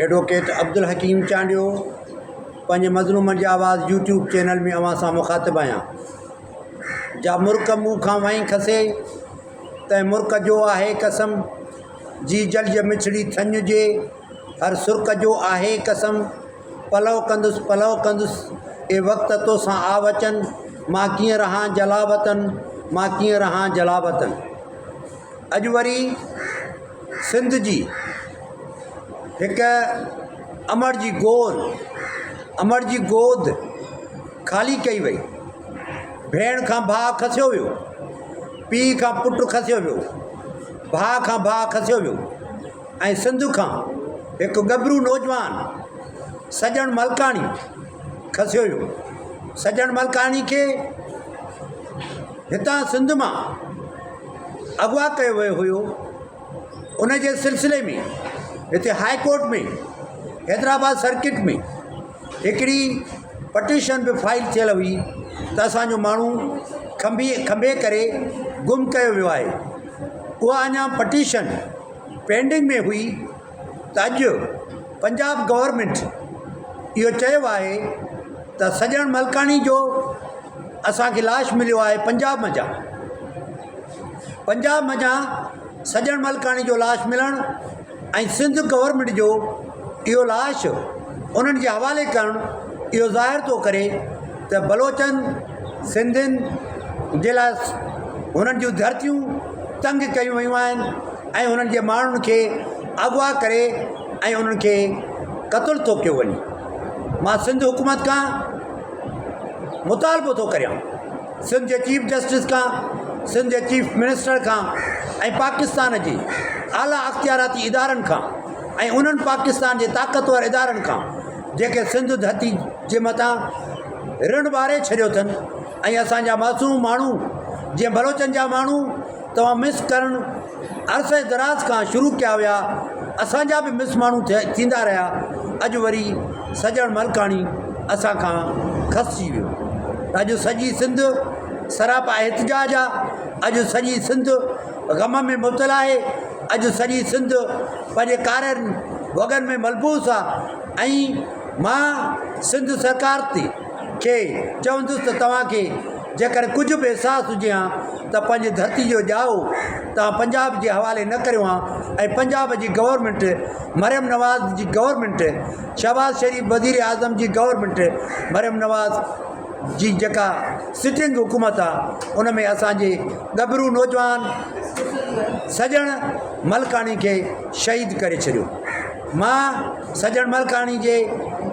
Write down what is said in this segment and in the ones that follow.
Advocate Abdul Hakeem Chandio پنهنجي مظلومن جي آواز يوٽيوب چينل ۾ اوهان سان مخاطب آهيان جا مرڪ مون کان وئين کسي تنهن مرڪ جو آهي قسم جي جلج مٺڙي ٿڃ جي هر سرڪ جو آهي قسم پلئو ڪندس پلئو ڪندس اي وقت توسان آ وچن مان ڪيئن رهان جلاوطن مان ڪيئن رهان جلاوطن اڄ وري سنڌ جي هڪ امڙ جي گود امڙ جي گود خالي ڪئي وئي. ڀيڻ کان ڀاء کسيو ويو، پيء کان پٽ کسيو ويو، ڀاء کان ڀاء کسيو ويو ۽ سنڌ کان هڪ ڳڀرو نوجوان سڄڻ ملڪاڻي کسيو ويو. سڄڻ ملڪاڻي کي هتان سنڌ مان اغوا ڪيو ويو هيو ان جي سلسلي ۾ هتي هاء ڪورٽ ۾ حيدرآباد سرڪٽ ۾ هڪڙي پٽيشن به فائل ٿيل هئي ته اسانجو ماڻهو کنڀي کنڀي ڪري گم ڪيو ويو آهي اها اڃا پٽيشن پينڊنگ ۾ هئي ته اڄ پنجاب گورنمينٽ اهو چيو آهي ته سڄڻ ملڪاڻي جو اسانکي لاش مليو آهي پنجاب منجهان پنجاب منجهان سڄڻ ملڪاڻي جو لاش ملڻ ۽ سنڌ گورنمينٽ جو اهو لاش انهن جي حوالي ڪرڻ اهو ظاهر ٿو ڪري ته بلوچن سنڌين جي لاء هنن جون ڌرتيون تنگ ڪيون ويون آهن ۽ هنن جي ماڻهن کي اغوا ڪري ۽ انهن کي قتل ٿو ڪيو وڃي مان سنڌ حڪومت کان مطالبو ٿو ڪريان سنڌ جي چيف جسٽس کان، سنڌ جي چيف منسٽر کان ۽ پاڪستان جي اعليٰ اختياراتي ادارن کان ۽ انهن پاڪستان جي طاقتور ادارن کان جيڪي سنڌ ڌرتي جي مٿان رڻ ٻاري ڇڏيو اٿن ۽ اسان جا معصوم ماڻهو جيئن بلوچن جا ماڻهو توهان مس ڪرڻ عرصه دراز کان شروع ڪيا ويا اسان جا به مس ماڻهو ٿيندا رهيا اڄ وري سڄڻ ملڪاڻي اسان کان کسجي ويو اڄ سڄي سنڌ سراپا احتجاج آ اڄ سڄي سنڌ غم ۾ مبتلا آهي اڄ سڄي سنڌ پنهنجي ڪارن وڳن ۾ ملبوس آ ۽ مان سنڌ سرڪار تي کي چوندس ته توهان کي جيڪڏهن ڪجهه به احساس هجي ها ته پنهنجي ڌرتي جو ڄائو توهان پنجاب جي حوالي نه ڪريو ها ۽ پنجاب جي گورنمينٽ مريم نواز جي گورنمينٽ شهباز شريف وزير اعظم جي گورنمينٽ مريم نواز جي جيڪا سٽنگ حڪومت آ ان ۾ اسانجي ڳڀرو نوجوان سڄڻ ملڪاڻي کي شهيد ڪري ڇڏيو مان سڄڻ ملڪاڻي جي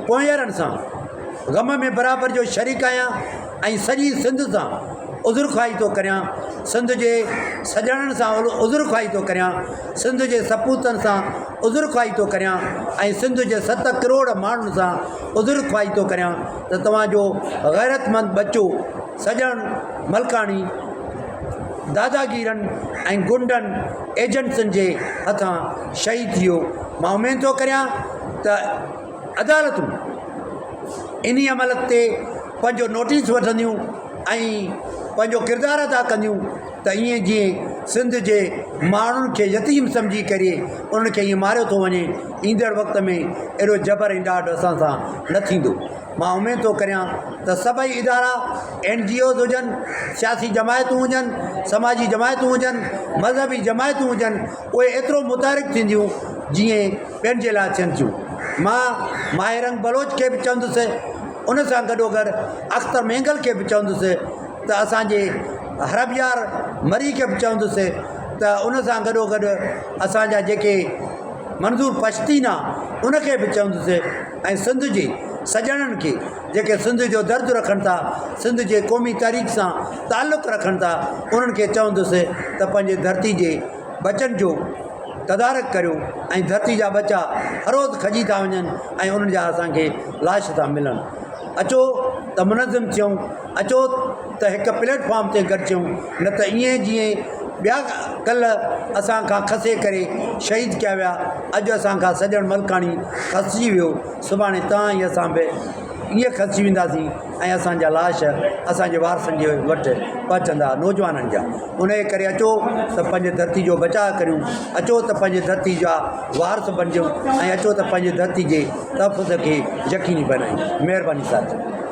پوئينرن سان غم ۾ برابر جو شريڪ آهيان ۽ سڄي سنڌ سان عذر خواهي ٿو ڪريان، سنڌ جي سڄڻن سان عذر خواهي ٿو ڪريان، سنڌ جي سپوتن سان عذر خواهي ٿو ڪريان ۽ سنڌ جي ست ڪروڙ ماڻهن سان عذر خواهي ٿو ڪريان ته توهان جو غيرتمند ٻچو سڄڻ ملڪاڻي داداگيرن ۽ غنڊن ايجنسين جي هٿان شهيد ٿي ويو. مان اميد ٿو ڪريان ته عدالتون انهي عمل تي پنهنجو نوٽيس وٺنديون ۽ پنهنجو ڪردار ادا ڪنديون ته ائين جيئن سنڌ جي ماڻهن کي يتيم سمجهي ڪري انهن کي ائين ماريو ٿو وڃي ايندڙ وقت ۾ اهڙو جبر ۽ ڏاڍ اسان سان نه ٿيندو مان اميد ٿو ڪريان ته سڀئي ادارا اين جي اوز هجن سياسي جماعتون هجن سماجي جماعتون هجن مذهبي جماعتون هجن اهي ايترو متحرڪ ٿينديون جيئن ٻين جي لاء ٿين ٿيون. مان ماهه رنگ بلوچ کي به چوندس ان سان گڏوگڏ اختر مينگل کي به چوندس ته اسان جي حربيار مري کي به چوندس ته ان سان گڏوگڏ اسان جا جيڪي منظور پشتين آ ان کي به چوندس ۽ سنڌ جي سڄڻن کي جيڪي سنڌ جو درد رکن ٿا سنڌ جي قومي تحريڪ سان تعلق رکن ٿا انهن کي چوندس ته پنهنجي ڌرتي جي ٻچن جو تدارڪ ڪريو ۽ ڌرتي جا ٻچا هر روز کڄي ٿا وڃن ۽ انهن جا اسان کي لاش ٿا ملن اچو ته منظم ٿيون اچو ته هڪ پليٽ فارم تي گڏ ٿيون نه ته ائين جيئن ٻيا ڪلهه اسان کان کسي ڪري شهيد ڪيا ويا اڄ اسان کان سڄڻ ملڪاڻي کسجي ويو سڀاڻي توهان ۽ اسان به. ائين کسجي وينداسين ۽ اسان جا لاش اسان جي وارثن جي وٽ پهچندا نوجوانن جا انهيء ڪري اچو ته پنهنجي ڌرتي جو بچاء ڪريون اچو ته پنهنجي ڌرتي جا وارث بنجون ۽ اچو ته پنهنجي ڌرتي جي تحفظ کي يقيني بنايون مهرباني ساٿيو.